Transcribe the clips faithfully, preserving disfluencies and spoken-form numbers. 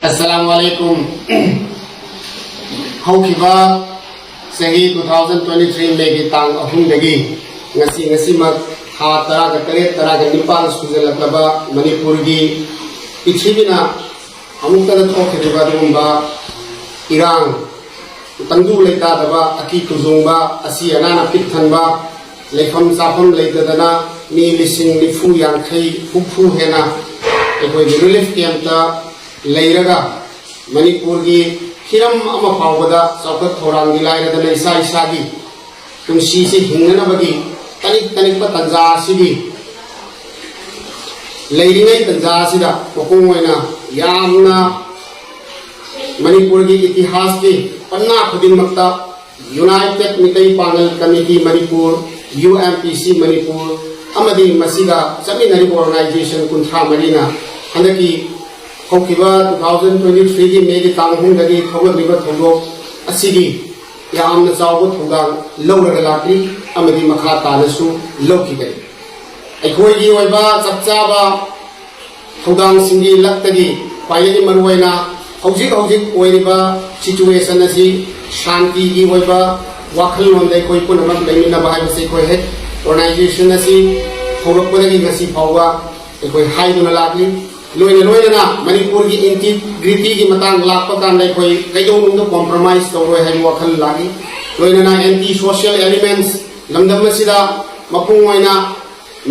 ꯑꯁꯂꯥꯃꯨ ꯑꯂꯥꯏꯀꯨꯝ꯫ ꯍꯧꯈꯤꯕ ꯆꯍꯤ two thousand twenty three ꯃꯦꯒꯤ ꯇꯥꯡ ꯑꯍꯨꯝꯗꯒꯤ ꯉꯁꯤ, ꯉꯁꯤꯃꯛ ꯊꯥ ꯇꯔꯥꯒ ꯇꯔꯦꯠ, ꯇꯔꯥꯒ ꯅꯤꯄꯥꯟ ꯁꯨꯖꯜꯂꯛꯂꯕ ꯃꯅꯤꯄꯨꯔꯒꯤ ꯄ꯭ꯔꯤꯊꯤꯕꯤꯅ ꯑꯃꯨꯛꯇꯗ ꯊꯣꯛꯈꯤꯗ꯭ꯔꯤꯕ ꯑꯗꯨꯒꯨꯝꯕ ꯏꯔꯥꯡ, ꯇꯪꯗꯨ ꯂꯩꯇꯥꯗꯕ, ꯑꯀꯤ ꯇꯨꯖꯨꯡꯕ, ꯑꯁꯤ ꯑꯅꯥꯅ ꯄꯤꯛ ꯊꯟꯕ, ꯂꯩꯐꯝ ꯆꯥꯐꯝ ꯂꯩꯇꯗꯅ ꯃꯤ ꯂꯤꯁꯤꯡ ꯅꯤꯐꯨ, ꯌꯥꯡꯈꯩ, ꯍꯨꯝꯐꯨ ꯍꯦꯟꯅ ꯑꯩꯈꯣꯏꯒꯤ ꯔꯤꯂꯤꯐ ꯀꯦꯝꯞꯇ ꯂꯩꯔꯒ ꯃꯅꯤꯄꯨꯔꯒꯤ ꯍꯤꯔꯝ ꯑꯃ ꯐꯥꯎꯕꯗ ꯆꯥꯎꯈꯠ ꯊꯧꯔꯥꯡꯒꯤ ꯂꯥꯏꯔꯗꯅ ꯏꯁꯥ ꯏꯁꯥꯒꯤ ꯄꯨꯟꯁꯤꯁꯤ ꯍꯤꯡꯅꯅꯕꯒꯤ ꯇꯅꯤꯛ ꯇꯅꯤꯛꯄ ꯇꯥꯟꯖꯥ ꯑꯁꯤꯒꯤ ꯂꯩꯔꯤꯉꯩ ꯇꯥꯟꯖꯥ ꯑꯁꯤꯗ ꯃꯄꯨꯡ ꯑꯣꯏꯅ ꯌꯥꯝꯅ ꯃꯅꯤꯄꯨꯔꯒꯤ ꯏꯇꯤꯍꯥꯁꯀꯤ ꯄꯟꯅꯥ ꯈꯨꯗꯤꯡꯃꯛꯇ united Meitei Pangal committee Manipur, U M P C Manipur, ꯑꯃꯗꯤ ꯃꯁꯤꯒ ꯆꯠꯃꯤꯟꯅꯔꯤꯕ ꯑꯣꯔꯒꯅꯥꯏꯖꯦꯁꯟ ꯀꯨꯟꯊ꯭ꯔꯥ ꯃꯔꯤꯅ ꯍꯟꯗꯛꯀꯤ ꯍꯧꯈꯤꯕ two thousand twenty three ꯒꯤ ꯃꯦꯒꯤ ꯇꯥꯡ ꯑꯍꯨꯝꯗꯒꯤ ꯊꯣꯛꯂꯛꯂꯤꯕ ꯊꯧꯗꯣꯛ ꯑꯁꯤꯒꯤ ꯌꯥꯝꯅ ꯆꯥꯎꯕ ꯊꯧꯗꯥꯡ ꯂꯧꯔꯒ ꯂꯥꯛꯂꯤ ꯑꯃꯗꯤ ꯃꯈꯥ ꯇꯥꯅꯁꯨ ꯂꯧꯈꯤꯒꯅꯤ꯫ ꯑꯩꯈꯣꯏꯒꯤ ꯑꯣꯏꯕ ꯆꯞ ꯆꯥꯕ ꯊꯧꯗꯥꯡꯁꯤꯡꯒꯤ ꯂꯛꯇꯒꯤ ꯈ꯭ꯋꯥꯏꯗꯒꯤ ꯃꯔꯨꯑꯣꯏꯅ ꯍꯧꯖꯤꯛ ꯍꯧꯖꯤꯛ ꯑꯣꯏꯔꯤꯕ ꯁꯤꯆꯨꯋꯦꯁꯟ ꯑꯁꯤ ꯁꯥꯟꯇꯤꯒꯤ ꯑꯣꯏꯕ ꯋꯥꯈꯜꯂꯣꯟꯗ ꯑꯩꯈꯣꯏ ꯄꯨꯝꯅꯃꯛ ꯂꯩꯃꯤꯟꯅꯕ ꯍꯥꯏꯕꯁꯤ ꯑꯩꯈꯣꯏ ꯍꯦꯛ ꯑꯣꯔꯒꯅꯥꯏꯖꯦꯁꯟ ꯑꯁꯤ ꯍꯧꯔꯛꯄꯗꯒꯤ ꯉꯁꯤ ꯐꯥꯎꯕ ꯑꯩꯈꯣꯏ ꯍꯥꯏꯗꯨꯅ ꯂꯥꯛꯂꯤ꯫ ꯂꯣꯏꯅ ꯂꯣꯏꯅꯅ ꯃꯅꯤꯄꯨꯔꯒꯤ ꯏꯟꯇꯤꯒ꯭ꯔꯤꯇꯤꯒꯤ ꯃꯇꯥꯡ ꯂꯥꯛꯄ ꯀꯥꯟꯗ ꯑꯩꯈꯣꯏ ꯀꯩꯗꯧꯅꯨꯡꯗ ꯀꯣꯝꯄ꯭ꯔꯣꯃꯥꯏꯁ ꯇꯧꯔꯣꯏ ꯍꯥꯏꯕ ꯋꯥꯈꯜ ꯂꯥꯛꯏ꯫ ꯂꯣꯏꯅꯅ ꯑꯦꯟꯇꯤ ꯁꯣꯁꯤꯌꯦꯜ ꯑꯦꯂꯤꯃꯦꯟꯠꯁ ꯂꯝꯗꯝ ꯑꯁꯤꯗ ꯃꯄꯨꯡ ꯑꯣꯏꯅ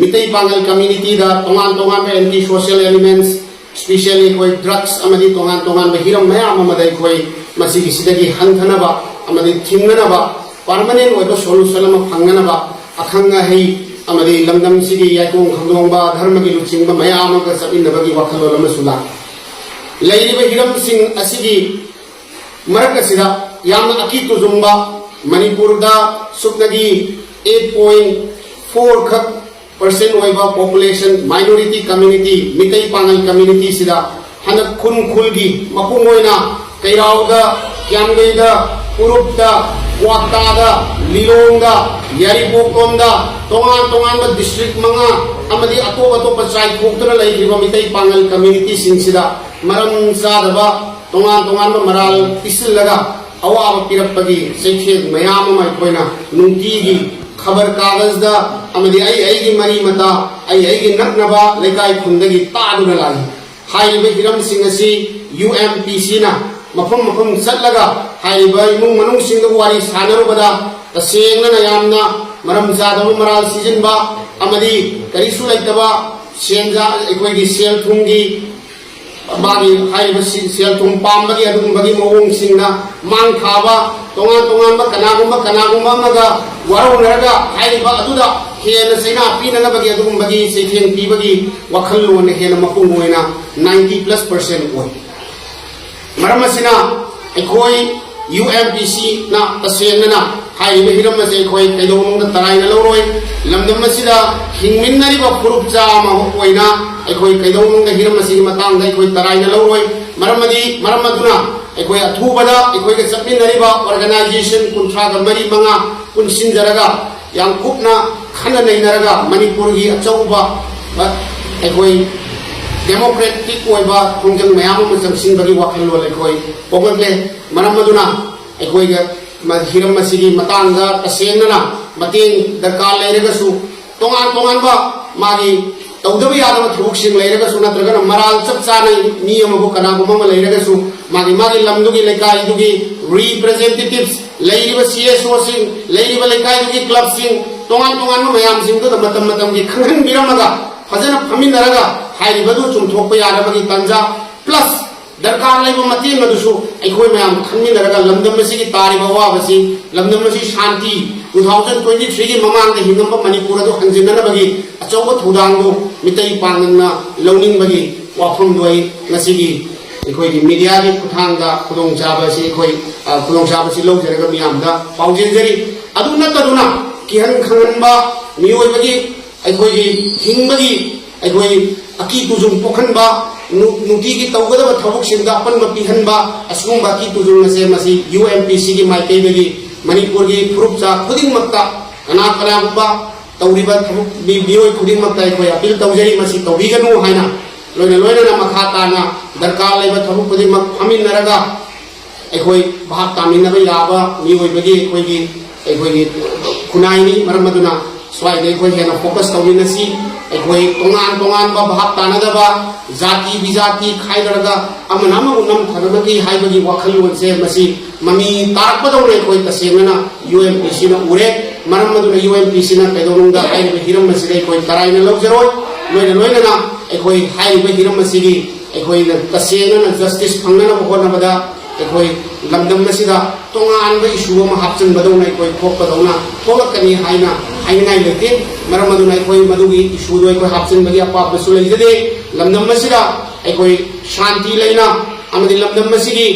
ꯃꯤꯇꯩ ꯄꯥꯉꯜ ꯀꯝꯃ꯭ꯌꯨꯅꯤꯇꯤꯗ ꯇꯣꯉꯥꯟ ꯇꯣꯉꯥꯟꯕ ꯑꯦꯟꯇꯤ ꯁꯣꯁꯤꯌꯦꯜ ꯑꯦꯂꯤꯃꯦꯟꯠꯁ, ꯏꯁꯄꯤꯁꯤꯌꯦꯜꯂꯤ ꯑꯩꯈꯣꯏ ꯗ꯭ꯔꯒꯁ ꯑꯃꯗꯤ ꯇꯣꯉꯥꯟ ꯇꯣꯉꯥꯟꯕ ꯍꯤꯔꯝ ꯃꯌꯥꯝ ꯑꯃꯗ ꯑꯩꯈꯣꯏ ꯃꯁꯤꯒꯤꯁꯤꯗꯒꯤ ꯍꯟꯊꯅꯕ ꯑꯃꯗꯤ ꯊꯤꯡꯅꯅꯕ ꯄꯔꯃꯅꯦꯟ ꯑꯣꯏꯕ ꯁꯣꯂꯨꯁꯟ ꯑꯃ ꯐꯪꯅꯅꯕ ꯑꯈꯪ ꯑꯍꯩ ꯑꯃꯗꯤ ꯂꯝꯗꯝꯁꯤꯒꯤ ꯌꯥꯏꯇꯣꯡ ꯈꯪꯗꯣꯡꯕ ꯙꯔꯃꯒꯤ ꯂꯨꯆꯤꯡꯕ ꯃꯌꯥꯝ ꯑꯃꯒ ꯆꯠꯃꯤꯟꯅꯕꯒꯤ ꯋꯥꯈꯜꯂꯣꯟ ꯑꯃꯁꯨ ꯂꯥꯛꯏ꯫ ꯂꯩꯔꯤꯕ ꯍꯤꯔꯝꯁꯤꯡ ꯑꯁꯤꯒꯤ ꯃꯔꯛ ꯑꯁꯤꯗ ꯌꯥꯝꯅ ꯑꯀꯤ ꯇꯨꯖꯨꯡꯕ ꯃꯅꯤꯄꯨꯔꯗ ꯁꯨꯞꯅꯒꯤ eight point four ꯈꯛ percent ꯑꯣꯏꯕ ꯄꯣꯄꯨꯂꯦꯁꯟ ꯃꯥꯏꯅꯣꯔꯤꯇꯤ ꯀꯝꯃ꯭ꯌꯨꯅꯤꯇꯤ, ꯃꯤꯇꯩ ꯄꯥꯉꯜ ꯀꯝꯃ꯭ꯌꯨꯅꯤꯇꯤꯁꯤꯗ ꯍꯟꯗꯛ ꯈꯨꯟ ꯈꯨꯜꯒꯤ ꯃꯄꯨꯡ ꯑꯣꯏꯅ ꯀꯩꯔꯥꯎꯗ, ꯀꯤꯌꯥꯝꯒꯩꯗ, ꯎꯔꯨꯞꯇ, ꯀ꯭ꯋꯥꯛꯇꯥꯗ, ꯂꯤꯂꯣꯡꯗ, ꯌꯥꯏꯔꯤꯄꯣꯛꯂꯣꯝꯗ, ꯇꯣꯉꯥꯟ ꯇꯣꯉꯥꯟꯕ ꯗꯤꯁꯇ꯭ꯔꯤꯛ ꯃꯉꯥ ꯑꯃꯗꯤ ꯑꯇꯣꯞ ꯑꯇꯣꯞꯄ ꯆꯥꯏꯊꯣꯛꯇꯨꯅ ꯂꯩꯈ꯭ꯔꯤꯕ ꯃꯤꯇꯩ ꯄꯥꯉꯜ ꯀꯝꯃ꯭ꯌꯨꯅꯤꯇꯤꯁꯤꯡꯁꯤꯗ ꯃꯔꯝ ꯆꯥꯗꯕ ꯇꯣꯉꯥꯟ ꯇꯣꯉꯥꯟꯕ ꯃꯔꯥꯜ ꯄꯤꯁꯤꯜꯂꯒ ꯑꯋꯥꯕ ꯄꯤꯔꯛꯄꯒꯤ ꯆꯩꯊꯦꯡ ꯃꯌꯥꯝ ꯑꯃ ꯑꯩꯈꯣꯏꯅ ꯅꯨꯡꯇꯤꯒꯤ ꯈꯕꯔ ꯀꯥꯒꯖꯗ ꯑꯃꯗꯤ ꯑꯩ ꯑꯩꯒꯤ ꯃꯔꯤ ꯃꯇꯥ, ꯑꯩ ꯑꯩꯒꯤ ꯅꯛꯅꯕ ꯂꯩꯀꯥꯏ ꯈꯨꯟꯗꯒꯤ ꯇꯥꯗꯨꯅ ꯂꯥꯛꯏ꯫ ꯍꯥꯏꯔꯤꯕ ꯍꯤꯔꯝꯁꯤꯡ ꯑꯁꯤ ꯌꯨ ꯑꯦꯝ ꯄꯤ ꯁꯤꯅ ꯃꯐꯝ ꯃꯐꯝ ꯆꯠꯂꯒ ꯍꯥꯏꯔꯤꯕ ꯏꯃꯨꯡ ꯃꯅꯨꯡꯁꯤꯡꯗ ꯋꯥꯔꯤ ꯁꯥꯟꯅꯔꯨꯕꯗ ꯇꯁꯦꯡꯅꯅ ꯌꯥꯝꯅ ꯃꯔꯝ ꯆꯥꯗꯕ ꯃꯔꯥꯜ ꯁꯤꯖꯤꯟꯕ ꯑꯃꯗꯤ ꯀꯔꯤꯁꯨ ꯂꯩꯇꯕ ꯁꯦꯟꯖꯥ-, ꯑꯩꯈꯣꯏꯒꯤ ꯁꯦꯜ ꯊꯨꯝꯒꯤ ꯃꯥꯒꯤ ꯍꯥꯏꯔꯤꯕ ꯁꯤ-, ꯁꯦꯜ ꯊꯨꯝ ꯄꯥꯝꯕꯒꯤ ꯑꯗꯨꯒꯨꯝꯕꯒꯤ ꯃꯑꯣꯡꯁꯤꯡꯅ ꯃꯥꯡ ꯊꯥꯕ, ꯇꯣꯉꯥꯟ ꯇꯣꯉꯥꯟꯕ ꯀꯅꯥꯒꯨꯝꯕ ꯀꯅꯥꯒꯨꯝꯕ ꯑꯃꯒ ꯋꯥꯔꯧꯅꯔꯒ ꯍꯥꯏꯔꯤꯕ ꯑꯗꯨꯗ ꯍꯦꯟꯅ ꯆꯩꯅꯥ ꯄꯤꯅꯅꯕꯒꯤ ꯑꯗꯨꯒꯨꯝꯕꯒꯤ ꯆꯩꯊꯦꯡ ꯄꯤꯕꯒꯤ ꯋꯥꯈꯜꯂꯣꯟꯅ ꯍꯦꯟꯅ ꯃꯄꯨꯡ ꯑꯣꯏꯅ ninety plus percent ꯑꯣꯏ꯫ ꯃꯔꯝ ꯑꯁꯤꯅ ꯑꯩꯈꯣꯏ ꯌꯨ ꯑꯦꯝ ꯄꯤ ꯁꯤꯅ ꯇꯁꯦꯡꯅꯅ ꯍꯥꯏꯔꯤꯕ ꯍꯤꯔꯝ ꯑꯁꯤ ꯑꯩꯈꯣꯏ ꯀꯩꯗꯧꯅꯨꯡꯗ ꯇꯔꯥꯏꯅ ꯂꯧꯔꯣꯏ꯫ ꯂꯝꯗꯝ ꯑꯁꯤꯗ ꯍꯤꯡꯃꯤꯟꯅꯔꯤꯕ ꯐꯨꯔꯨꯞ ꯆꯥ ꯑꯃ ꯑꯣꯏꯅ ꯑꯩꯈꯣꯏ ꯀꯩꯗꯧꯅꯨꯡꯗ ꯍꯤꯔꯝ ꯑꯁꯤꯒꯤ ꯃꯇꯥꯡꯗ ꯑꯩꯈꯣꯏ ꯇꯔꯥꯏꯅ ꯂꯧꯔꯣꯏ꯫ ꯃꯔꯝ ꯑꯗꯤ-, ꯃꯔꯝ ꯑꯗꯨꯅ ꯑꯩꯈꯣꯏ ꯑꯊꯨꯕꯗ ꯑꯩꯈꯣꯏꯒ ꯆꯠꯃꯤꯟꯅꯔꯤꯕ ꯑꯣꯔꯒꯅꯥꯏꯖꯦꯁꯟ ꯀꯨꯟꯊ꯭ꯔꯥꯒ ꯃꯔꯤ ꯃꯉꯥ ꯄꯨꯟꯁꯤꯟꯖꯔꯒ ꯌꯥꯝ ꯀꯨꯞꯅ ꯈꯟꯅ ꯅꯩꯅꯔꯒ ꯃꯅꯤꯄꯨꯔꯒꯤ ꯑꯆꯧꯕ ꯑꯩꯈꯣꯏ ꯗꯦꯃꯣꯀ꯭ꯔꯦꯇꯤꯛ ꯑꯣꯏꯕ ꯈꯣꯡꯖꯪ ꯃꯌꯥꯝ ꯑꯃ ꯆꯪꯁꯤꯟꯕꯒꯤ ꯋꯥꯈꯜꯂꯣꯟ ꯑꯩꯈꯣꯏ ꯄꯣꯛꯂꯛꯂꯦ꯫ ꯃꯔꯝ ꯑꯗꯨꯅ ꯑꯩꯈꯣꯏꯒ ꯃ-, ꯍꯤꯔꯝ ꯑꯁꯤꯒꯤ ꯃꯇꯥꯡꯗ ꯇꯁꯦꯡꯅꯅ ꯃꯇꯦꯡ ꯗꯔꯀꯥꯔ ꯂꯩꯔꯒꯁꯨ, ꯇꯣꯉꯥꯟ ꯇꯣꯉꯥꯟꯕ ꯃꯥꯒꯤ ꯇꯧꯗꯕ ꯌꯥꯗꯕ ꯊꯕꯛꯁꯤꯡ ꯂꯩꯔꯒꯁꯨ, ꯅꯠꯇ꯭ꯔꯒꯅ ꯃꯔꯥꯜ ꯆꯞ ꯆꯥꯅ ꯃꯤ ꯑꯃꯕꯨ ꯀꯅꯥꯒꯨꯝꯕ ꯑꯃ ꯂꯩꯔꯒꯁꯨ, ꯃꯥꯒꯤ ꯃꯥꯒꯤ ꯂꯝꯗꯨꯒꯤ ꯂꯩꯀꯥꯏꯗꯨꯒꯤ ꯔꯤꯄ꯭ꯔꯖꯦꯟꯇꯦꯇꯤꯚꯁ, ꯂꯩꯔꯤꯕ ꯁꯤ ꯑꯦꯁ ꯑꯣꯁꯤꯡ, ꯂꯩꯔꯤꯕ ꯂꯩꯀꯥꯏꯗꯨꯒꯤ ꯀ꯭ꯂꯕꯁꯤꯡ, ꯇꯣꯉꯥꯟ ꯇꯣꯉꯥꯟꯕ ꯃꯌꯥꯝꯁꯤꯡꯗꯨꯗ ꯃꯇꯝ ꯃꯇꯝꯒꯤ ꯈꯪꯍꯟꯕꯤꯔꯝꯃꯒ ꯐꯖꯅ ꯐꯝꯃꯤꯟꯅꯔꯒ ꯍꯥꯏꯔꯤꯕꯗꯨ ꯆꯨꯝꯊꯣꯛꯄ ꯌꯥꯅꯕꯒꯤ ꯇꯥꯟꯖꯥ, ꯄ꯭ꯂꯁ ꯗꯔꯀꯥꯔ ꯂꯩꯕ ꯃꯇꯦꯡ ꯑꯗꯨꯁꯨ ꯑꯩꯈꯣꯏ ꯃꯌꯥꯝ ꯈꯟꯃꯤꯟꯅꯔꯒ ꯂꯝꯗꯝ ꯑꯁꯤꯒꯤ ꯇꯥꯔꯤꯕ ꯑꯋꯥꯕꯁꯤ, ꯂꯝꯗꯝ ꯑꯁꯤ ꯁꯥꯟꯇꯤ, two thousand twenty three ꯒꯤ ꯃꯃꯥꯡꯗ ꯍꯤꯡꯉꯝꯕ ꯃꯅꯤꯄꯨꯔ ꯑꯗꯨ ꯍꯟꯖꯤꯟꯅꯅꯕꯒꯤ ꯑꯆꯧꯕ ꯊꯧꯗꯥꯡꯗꯨ ꯃꯤꯇꯩ ꯄꯥꯡꯒꯜꯅ ꯂꯧꯅꯤꯡꯕꯒꯤ ꯋꯥꯐꯝꯗꯨ ꯑꯩ ꯉꯁꯤꯒꯤ ꯑꯩꯈꯣꯏꯒꯤ ꯃꯤꯗꯤꯌꯥꯒꯤ ꯈꯨꯠꯊꯥꯡꯗ ꯈꯨꯗꯣꯡꯆꯥꯕ ꯑꯁꯤ ꯑꯩꯈꯣꯏ, ꯑ, ꯈꯨꯗꯣꯡꯆꯥꯕ ꯑꯁꯤ ꯂꯧꯖꯔꯒ ꯃꯤꯌꯥꯝꯗ ꯄꯥꯎꯖꯦꯟꯖꯔꯤ꯫ ꯑꯗꯨ ꯅꯠꯇꯗꯨꯅ ꯀꯤꯍꯟ ꯈꯪꯍꯟꯕ, ꯃꯤꯑꯣꯏꯕꯒꯤ ꯑꯩꯈꯣꯏꯒꯤ ꯍꯤꯡꯕꯒꯤ ꯑꯩꯈꯣꯏ ꯑꯀꯤ ꯇꯨꯖꯨꯡ ꯄꯣꯛꯍꯟꯕ, ꯅꯨ-, ꯅꯨꯡꯇꯤꯒꯤ ꯇꯧꯒꯗꯕ ꯊꯕꯛꯁꯤꯡꯗ ꯑꯄꯟꯕ ꯄꯤꯍꯟꯕ, ꯑꯁꯤꯒꯨꯝꯕ ꯑꯀꯤ ꯇꯨꯖꯨꯡ ꯑꯁꯦ ꯃꯁꯤ ꯌꯨ ꯑꯦꯝ ꯄꯤ ꯁꯤꯒꯤ ꯃꯥꯏꯀꯩꯗꯒꯤ ꯃꯅꯤꯄꯨꯔꯒꯤ ꯐꯨꯔꯨꯞꯆꯥ ꯈꯨꯗꯤꯡꯃꯛꯇ, ꯀꯅꯥ ꯀꯅꯥꯒꯨꯝꯕ ꯇꯧꯔꯤꯕ ꯊꯕꯛ ꯃꯤ-, ꯃꯤꯑꯣꯏ ꯈꯨꯗꯤꯡꯃꯛꯇ ꯑꯩꯈꯣꯏ ꯑꯄꯤꯜ ꯇꯧꯖꯔꯤ, ꯃꯁꯤ ꯇꯧꯕꯤꯒꯅꯨ ꯍꯥꯏꯅ꯫ ꯂꯣꯏꯅ ꯂꯣꯏꯅꯅ ꯃꯈꯥ ꯇꯥꯅ ꯗꯔꯀꯥꯔ ꯂꯩꯕ ꯊꯕꯛ ꯈꯨꯗꯤꯡꯃꯛ ꯐꯝꯃꯤꯟꯅꯔꯒ ꯑꯩꯈꯣꯏ ꯚꯥꯞ ꯇꯥꯃꯤꯟꯅꯕ ꯌꯥꯕ ꯃꯤꯑꯣꯏꯕꯒꯤ ꯑꯩꯈꯣꯏꯒꯤ, ꯑꯩꯈꯣꯏꯒꯤ ꯈꯨꯟꯅꯥꯏꯅꯤ꯫ ꯃꯔꯝ ꯑꯗꯨꯅ ꯁ꯭ꯋꯥꯏꯗ ꯑꯩꯈꯣꯏ ꯍꯦꯟꯅ ꯐꯣꯀꯁ ꯇꯧꯃꯤꯟꯅꯁꯤ꯫ ꯑꯩꯈꯣꯏ ꯇꯣꯉꯥꯟ ꯇꯣꯉꯥꯟꯕ ꯚꯥꯞ ꯇꯥꯅꯗꯕ, ꯖꯥꯇꯤ ꯕꯤꯖꯥꯇꯤ ꯈꯥꯏꯗꯔꯒ ꯑꯃꯅ ꯑꯃꯕꯨ ꯅꯝꯊꯅꯕꯒꯤ ꯍꯥꯏꯕꯒꯤ ꯋꯥꯈꯜꯂꯣꯟꯁꯦ, ꯃꯁꯤ ꯃꯃꯤ ꯇꯥꯔꯛꯄꯗꯧꯅ ꯑꯩꯈꯣꯏ ꯇꯁꯦꯡꯅꯅ ꯌꯨ ꯑꯦꯝ ꯄꯤ ꯁꯤꯅ ꯎꯔꯦ꯫ ꯃꯔꯝ ꯑꯗꯨꯅ ꯌꯨ ꯑꯦꯝ ꯄꯤ ꯁꯤꯅ ꯀꯩꯗꯧꯅꯨꯡꯗ ꯍꯥꯏꯔꯤꯕ ꯍꯤꯔꯝ ꯑꯁꯤꯗ ꯑꯩꯈꯣꯏ ꯇꯔꯥꯏꯅ ꯂꯧꯖꯔꯣꯏ꯫ ꯂꯣꯏꯅ ꯂꯣꯏꯅꯅ ꯑꯩꯈꯣꯏ ꯍꯥꯏꯔꯤꯕ ꯍꯤꯔꯝ ꯑꯁꯤꯒꯤ ꯑꯩꯈꯣꯏꯅ ꯇꯁꯦꯡꯅꯅ ꯖꯁꯇꯤꯁ ꯐꯪꯅꯅꯕ ꯍꯣꯠꯅꯕꯗ ꯑꯩꯈꯣꯏ ꯂꯝꯗꯝ ꯑꯁꯤꯗ ꯇꯣꯉꯥꯟꯕ ꯏꯁꯨ ꯑꯃ ꯍꯥꯞꯆꯤꯟꯕꯗꯧꯅ ꯑꯩꯈꯣꯏ ꯊꯣꯛꯄꯗꯧꯅ ꯊꯣꯛꯂꯛꯀꯅꯤ ꯍꯥꯏꯅ ꯍꯥꯏꯅꯤꯡꯉꯥꯏ ꯂꯩꯇꯦ꯫ ꯃꯔꯝ ꯑꯗꯨꯅ ꯑꯩꯈꯣꯏ ꯃꯗꯨꯒꯤ ꯏꯁꯨꯗꯣ ꯑꯩꯈꯣꯏ ꯍꯥꯞꯆꯤꯟꯕꯒꯤ ꯑꯄꯥꯝꯕꯁꯨ ꯂꯩꯖꯗꯦ꯫ ꯂꯝꯗꯝ ꯑꯁꯤꯗ ꯑꯩꯈꯣꯏ ꯁꯥꯟꯇꯤ ꯂꯩꯅ ꯑꯃꯗꯤ ꯂꯝꯗꯝ ꯑꯁꯤꯒꯤ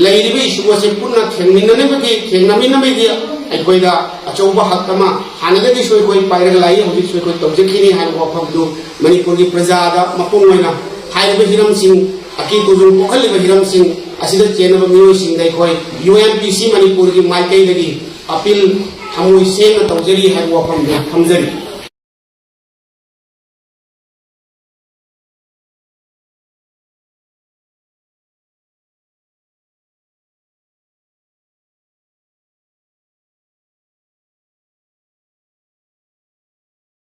ꯂꯩꯔꯤꯕ ꯏꯁꯨ ꯑꯁꯤ ꯄꯨꯟꯅ ꯊꯦꯡꯃꯤꯟꯅꯅꯕꯒꯤ, ꯊꯦꯡꯅꯃꯤꯟꯅꯕꯒꯤ ꯑꯩꯈꯣꯏꯗ ꯑꯆꯧꯕ ꯍꯛ ꯑꯃ ꯍꯥꯟꯅꯗꯒꯤꯁꯨ ꯑꯩꯈꯣꯏ ꯄꯥꯏꯔꯒ ꯂꯥꯛꯏ, ꯍꯧꯖꯤꯛꯁꯨ ꯑꯩꯈꯣꯏ ꯇꯧꯖꯈꯤꯅꯤ ꯍꯥꯏꯕ ꯋꯥꯐꯝꯗꯨ ꯃꯅꯤꯄꯨꯔꯒꯤ ꯄ꯭ꯔꯖꯥꯗ ꯃꯄꯨꯡ ꯑꯣꯏꯅ ꯍꯥꯏꯔꯤꯕ ꯍꯤꯔꯝꯁꯤꯡ, ꯑꯀꯤ ꯇꯨꯖꯨꯡ ꯄꯣꯛꯍꯜꯂꯤꯕ ꯍꯤꯔꯝꯁꯤꯡ ꯑꯁꯤꯗ ꯆꯦꯟꯅꯕ ꯃꯤꯑꯣꯏꯁꯤꯡꯗ ꯑꯩꯈꯣꯏ ꯌꯨ ꯑꯦꯝ ꯄꯤ ꯁꯤ ꯃꯅꯤꯄꯨꯔꯒꯤ ꯃꯥꯏꯀꯩꯗꯒꯤ ꯑꯄꯤꯜ ꯊꯃꯣꯏ ꯁꯦꯡꯅ ꯇꯧꯖꯔꯤ ꯍꯥꯏꯕ ꯋꯥꯐꯝꯗꯨ ꯊꯝꯖꯔꯤ꯫